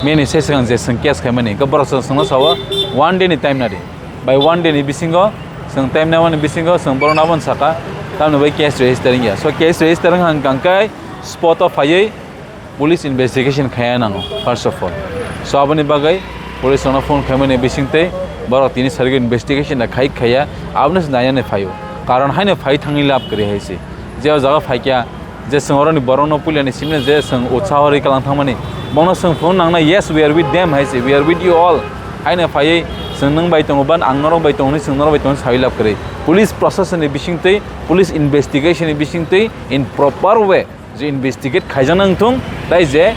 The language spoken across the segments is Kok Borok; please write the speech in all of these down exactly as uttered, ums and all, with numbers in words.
Mini se swkang je swng case khaimani, hwnkhe borok swng swngno sao one day ni time nadi. By one day ni bisingo, swng time namani bisingo, swng borok nabon saka, tamni bai case register wngya. So case register wngkha hwnkhe spot o phaiwi police investigation khaiya nango, first of all. So aboni bagwi police rokno phone khaimani bisingtwi borok tini sarigwi investigation da khai khaiya, abono se nainani phaio. Karon haino phai thangwi lab kwrwi hai se. Je o jaga phaikya, je swng oroni borokno puilani simino je swng utsaho rwi kalang thangmani, bono swng phone nangna, "Yes, we are with them," hai se, "We are with you all." Haino phaiwi swng nwng bai tongo ban, ang norok bai tongo hwnwi swng norok bai tongo sawi lab kwrwi. Police process ni bisingtwi, police investigation ni bisingtwi in proper way je investigate khaijak nang thung, tai je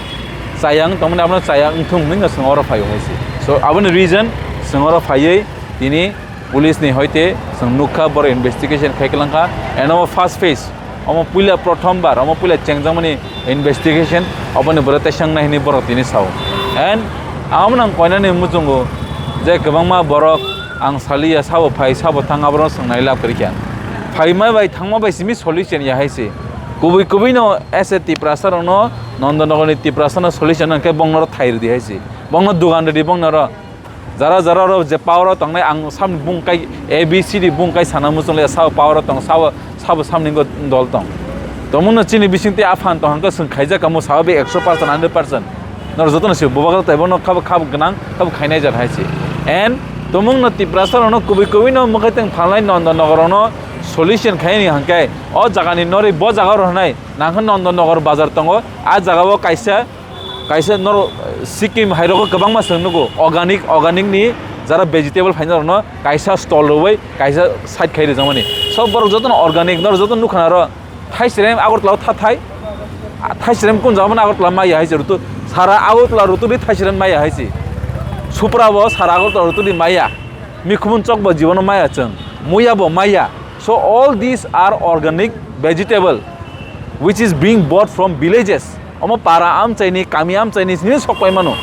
chaya wng tongmani abono chaya wng thung hwnwi no swng oro phaio hai se. So aboni reason swng oro phaiwi tini police ni hoite chwng nukha, borok investigation khai kwlangkha, and omo first phase, omo puila prothom bar, omo puila chengjakmani investigation, oboni borok teisa wngnai hinwi borok tini sao. And ang omono ang koinani muchungo je kwbangma borok ang saliya, sabo phai, sabo thang, aborok swng nai lab kwrwi kha. Phaima bai thangma bai simi solution ya hai se. Kubui kubui no as a Tiprasa rokno, Nondonogor ni Tiprasa no solution hwnkhe bongno ro thai rwdi hai se. Bongno dugan rwdi bongno ro. Jara jara ro je power o tongnai, ang samni bung kai A B C D bung kai sana muchung le, sabo power o tong, sabo, sabo samni go dol tong. Tomungno chini bising tei aphan tong hangka swng khaijak kamo sabo be ekso percent, hundred percent. Nor joto no se bubagra tai bono khabo, khabo gwnang, khabo khainai jat hai se. And tomungno Tiprasa rokno kubui kubui no mwkhai teng phalnai Nondonogor rokno solution khaini hangkai o jaga ni norwi bo jaga ro hwnai nangkha Nondonogor bazar tongo, a jaga o kaisa Kaisa norok, eh, Sikkim hai rogo kwbangma chwng nugo, organic, organic ni jara vegetable phaina rokno kaisa stall rwui kaisa side khai rijak mani. So borok jotono organic, norok jotono nukha na oro Thaisrem Agartala o tha thai, ah, Thaisrem kun jaga mani Agartala maya hai se rutu, sara Agartala rutu di Thaisrem maya hai se. Supra bo sara Agartala rutu di maya, mikhumung chok bo jibono maya chwng, muya bo maya. So all these are organic vegetable which is being bought from villages. Omo para amchaini, kami amchaini sini sok pai mano.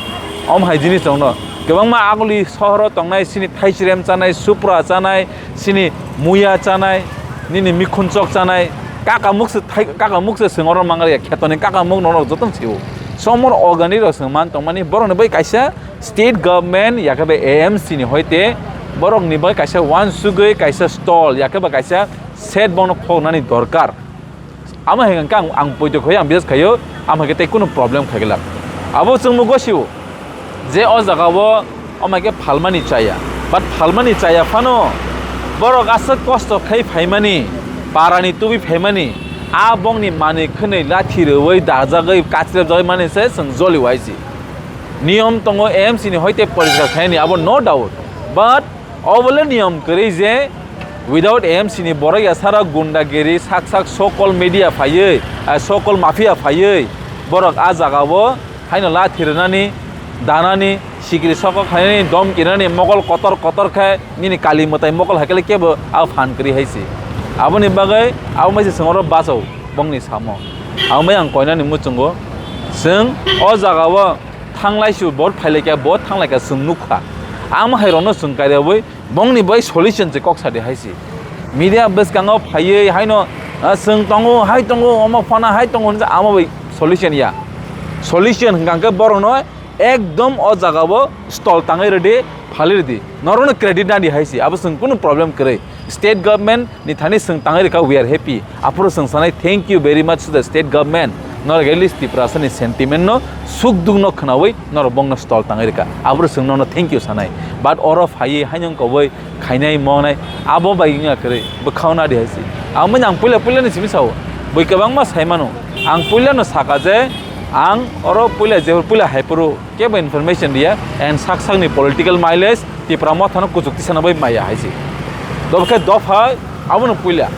Om hai jinis tongno. Kwbangma aguli sohoro tongnai sini thaisrem chanai, supra chanai, sini muya chanai, nini mikhun chok chanai. Kaka mukse thai, kaka mukse singoro mangari ya khetoni kaka muk norok joton siu. Somor organic rok sing man tongmani borokni bai kaisa state government yakhe bai A M C ni hoite borokni bai kaisa wansugui kaisa stall yakhe ba kaisa shed bono khoknani dorkar. Amo hai khe ang, ang poito khoi ang business khaio, amo hai khe tei kunu problem khai glak. Abo chwngno gosio je o jaga o amo hai khe phalmani chaya, but phalmani chaya phano borok aswk kosto khai phaimani, parani tubui phaimani, a bongni manwi khwnwi lathi rwui dajagwi kachirapjagwi mani se chwng joli waisi. Niyom tongo A M C ni hoite poriskar khainani, abo no doubt, but Obole niyom kwrwi je without A M C ni borok ya sara gundagiri sak sak so called media phaiwi, ah, so called mafia phaiwi borok a jaga o haino lathi rwnani, danani, sikiri soko khainani, domki rwnani, mokol kotor kotor khe nini kali mwtai mokol hai khe kebo a phan kwrwi hai se. Aboni bagwi abo mai se chwng oro bacho bongni samo. Abo mai ang koinani muchungo chwng o jaga o thanglai su bo phailai kha, bo thanglai kha chwng nukha. Amo hai rokno chwng kairewi Bongni bai solution se kok sadi hai se. Media bwskango phaiwi haino, ah, chwng tongo, hai tongo, omo phana hai tongo hinjak, amo bai solution ya. Solution hwnkha hwnkhe borokno ekdom o jaga o stall tangwi rwdi, phalwi rwdi. Norokno credit nadi hai se, abo chwng kunu problem kwrwi. State government ni thani chwng tangwi rwkha, we are happy. Aphuru chwng sanai, thank you very much to the state government. Norok at least Tiprasa ni sentiment no, suk duk no khwnawi norok bongno stall tangwi rwkha. Aphuru chwng nono thank you sanai. But oro phaiwi haino wngkha bai khainai monai abo bai wngya kwrwi bwkhao nadi hai se. Amo ang puila puila ni simi sao. Bui kwbangma sai mano. Ang puila no saka je ang oro puila je puila hai phuru kebo information riya and sak sakni political mileage Tipra Mothano kuchuk tisana bai maya hai se. Dobokhe dopha abono puila.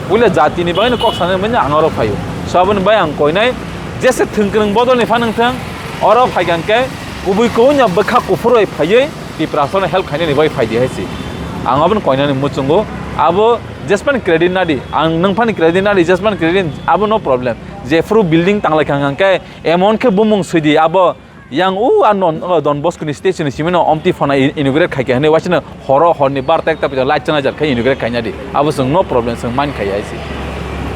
Puila jatini bagwino kok sanai manya ang oro phaio. So aboni bai ang koinai jese thwngkwrwng bodolni phan wngthang oro phaikha hwnkhe kubui kubui no bwkha kuphur bai phaiwi Tiprasano help khainani bai phaidi hai se. Ang abono koinani muchungo abo jesmani credit nadi, ang nwng phani credit nadi, jesmani credit abo no problem. Jephuru building tanglaikha hwnkhe emon khe bumung swidi abo yang u a non, o Don Bosco ni station ni simi no omtwi phana i-, inaugurate khaikha hinwi waisano horo horni bar ta ekta pita light chwnajak khai inaugurate khainadi. Abo chwng no problem chwng mind khaiya hai se.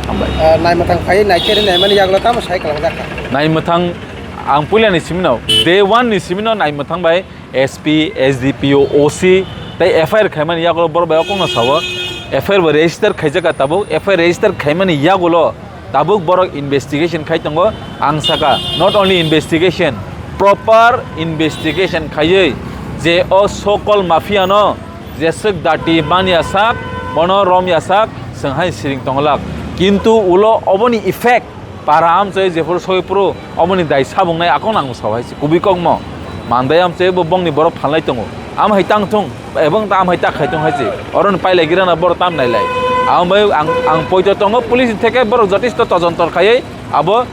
Hambai. Ah, naimwthang phaiwi naikhe naimani yagulo tamo sai kalangjak kha? Naimwthang Ang puila ni simino, day one ni simino naimwthang bai S P, S D P O, O C tei F I R khaimani yagulo borok bai o kokno sao. F I R bo register khaijak kha tabuk, F I R register khaimani yagulo tabuk borok investigation khai tongo. Ang saka, not only investigation, proper investigation khaiwi je o so-called mafia no jeswk dati man yasak, bono rom yasak, chwng hai siring tongolak. Kintu ulo oboni effect para amchoi jephuru soi phuru oboni dai sabungnai akon ang sao hai se kubui kokmo. Mandai amchoi bo bongni borok phalnai tongo. Am hai tang thung, ebong ta am hai tak khai thung hai se. Oron pailai girana borok tam nailai. Am bai ang, ang poito tongo, police ni theke borok jotisto tojontor khaiwi abo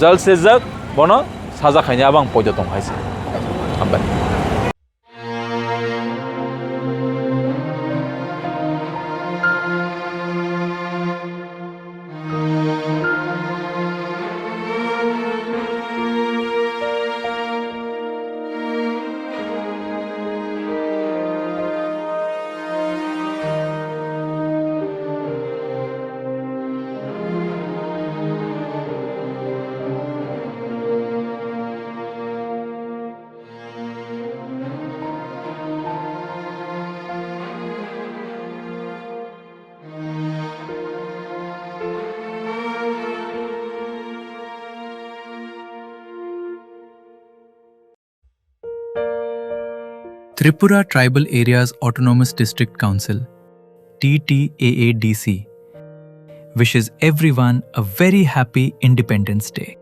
jal sejak, bono saja khaini abo ang poito tong hai se. Hambai. Tripura Tribal Areas Autonomous District Council, T T A A D C, wishes everyone a very happy Independence Day.